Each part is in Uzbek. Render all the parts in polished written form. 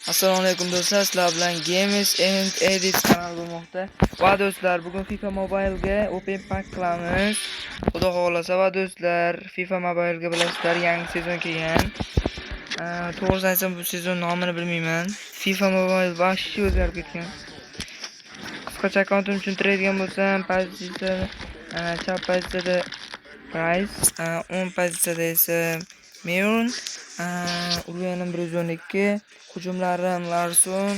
Assalomu alaykum do'stlar, sizlar bilan Games and Edits kanali bo'lmoqda. Va do'stlar, bugun FIFA Mobile'ga Open Pack qilamiz. Xudo xohlasa va do'stlar, FIFA Mobile'ga bilasizlar, yangi sezon kelgan. To'g'risini aytsam, bu sezon nomini bilmayman. FIFA Mobile вообще o'zgarib ketgan. Qisqacha akkauntimni tushuntiradigan bo'lsam, pozitsiya chap pozitsiyada Price, o'ng pozitsiyada esa Meron, urganim 112, hujumlarim Larson,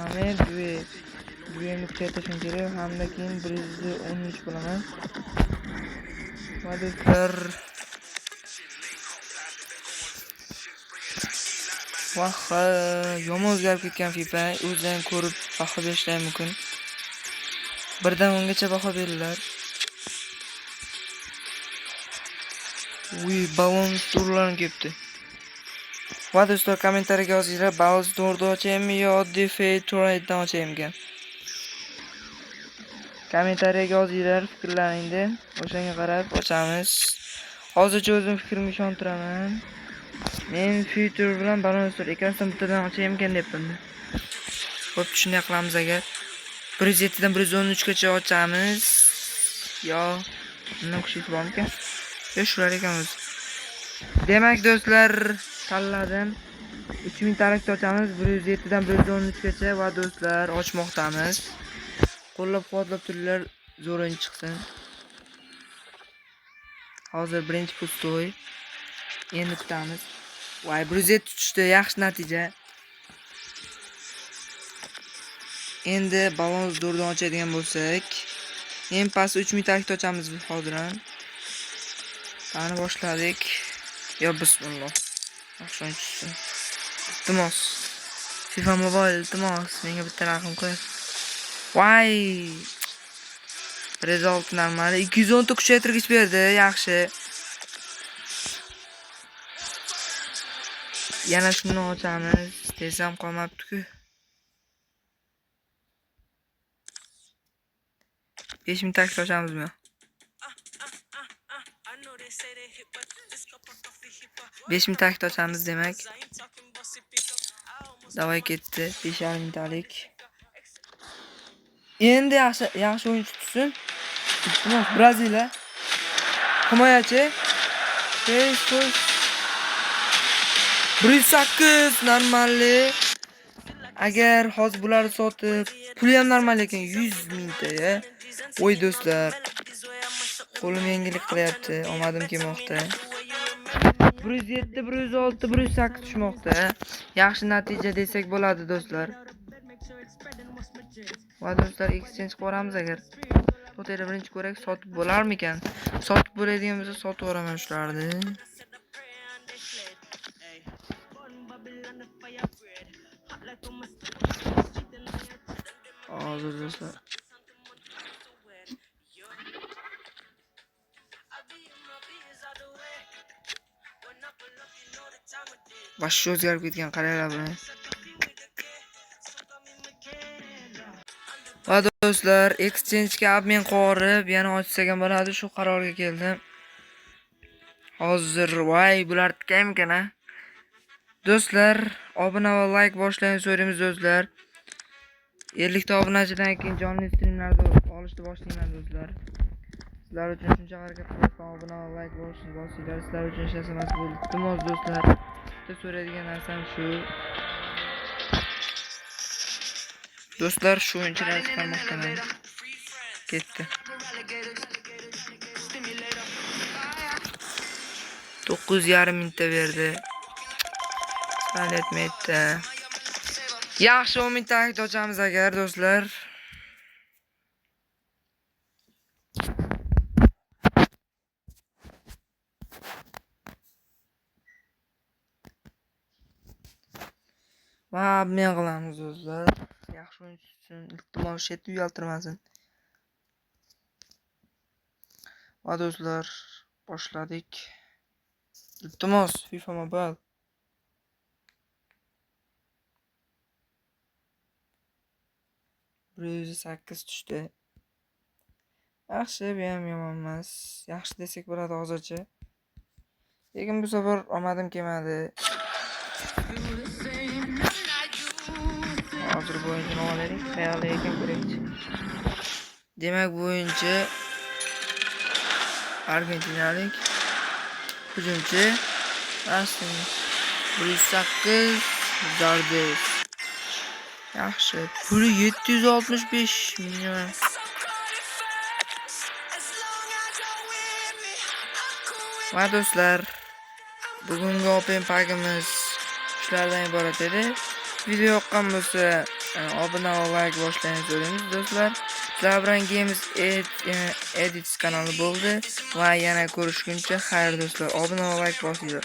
Ahmed Due. Dueni kuchaytirishim kerak hamda keyin 113 bo'laman. Va do'stlar, vah, yomon o'zgarib ketgan FIFA, o'zlaring ham ko'rib baho berishlari mumkin. Birdan o'ngacha baho beringlar. Uy, balon turlarim kelibdi. Va do'stlar, kommentariyaga yozinglar, Ballon d'Orni ochaymi yo oddiy Fair Trade'dan ochaymikan? Kommentariyaga yozinglar fikrlaringni. O'shanga qarab ochamiz. Hozircha o'zim fikrimga ishontiraman. Men Future bilan Ballon d'Or ikkalasidan bittadan ochaymikan deyapman. Xo'p, shunday qilamiz agar. 107 dan 113 gacha ochamiz. Yo, undan kuchli bormikan? Yo, shular ekan o'zi. Demak do'stlar, tanladim. 3000 talikda ochamiz 107 dan 113 gacha va do'stlar ochmoqdamiz. Qo'llab-quvvatlab turinglar, zo'r o'yin chiqsin. Hozir birinchi pustoy. Endi kutamiz. Voy, 107 tushdi, yaxshi natija. Endi Ballon d'Ordan ochadigan bo'lsak, eng pasti 3000 talikda ochamiz hozir ham. Qani boshladik. Yo bismillah. Yaxshi o'yin tushsin. Iltimos. FIFA Mobile iltimos, menga bitta raqam qo'y. Voy. Result normal. 210 ta kuchaytirgich berdi, yaxshi. Yana shuni ochamiz desam qolmabdi-ku. 5000 talikda ochamizmi? 5000 talikda ochamiz demak. Davay ketdi. 5,5 mingtalik. Endi yaxshi yaxshi o'yinchi tushsin. Iltimos, Braziliya. Himoyachi. Jesus. 108 normalli. Agar hozir bularni sotib, puli ham normal ekan, 100 mingta ya. Voy do'stlar. Qo'lim yengillik qilyapti, omadim kelmoqda. 107, 106, 108 tushmoqda. Yaxshi natija desak bo'ladi do'stlar. Va do'stlar, exchange qilib yuboramiz agar. To'tayla birinchi ko'rak sotib bo'larmikan? Sotib bo'ladigan bo'lsa sotib yuboraman shularni. Hozir do'stlar. Вообще o'zgarib ketgan, qaranglar buni. Va do'stlar, exchange'ga obmen qilib yana ochsak ham bo'ladi, shu qarorga keldim. Hozir voy, bular tikaymikan a? Do'stlar, obuna va like boshlayni so'raymiz do'stlar. 50 ta obunachidan keyin jonli streamlarda olishni boshlayman do'stlar. Sizlar uchun shuncha harakat qilyapman, obuna va like bosishni bosinglar. Sizlar uchun hech narsa emas bu. Iltimos do'stlar. Bitta so'raydigan narsam shu. Do'stlar, shu o'yinchilarni chiqarmoqdaman. Ketdi. 9,5 mingta berdi. Sal yetmaydi. Yaxshi 10 mingtalik ochamiz agar do'stlar. Va obmen qilamiz do'stlar. Yaxshi o'yinchi uchun iltimos chetni uyaltirmasin. Va do'stlar, boshladik. Iltimos FIFA Mobile. 108 tushdi. Yaxshi, bu ham yomon emas. Yaxshi desak bo'ladi hozircha. Lekin bu safar omadim kelmadi. Bu o'yinchini olaylik. Qayerda ekan, ko'raylik. Demak, bu o'yinchi argentinalik hujumchi. Rasm 108 Zardes. Yaxshi. Puli 765 million. Va do'stlar, bugungi Open Pack'imiz shulardan iborat edi. Video yoqqan bo'lsa, obuna va like bosishlarni so'raymiz, do'stlar. Sizlar bilan Games Edits kanali bo'ldi va yana ko'rishguncha xayr, do'stlar. Obuna va like bosinglar.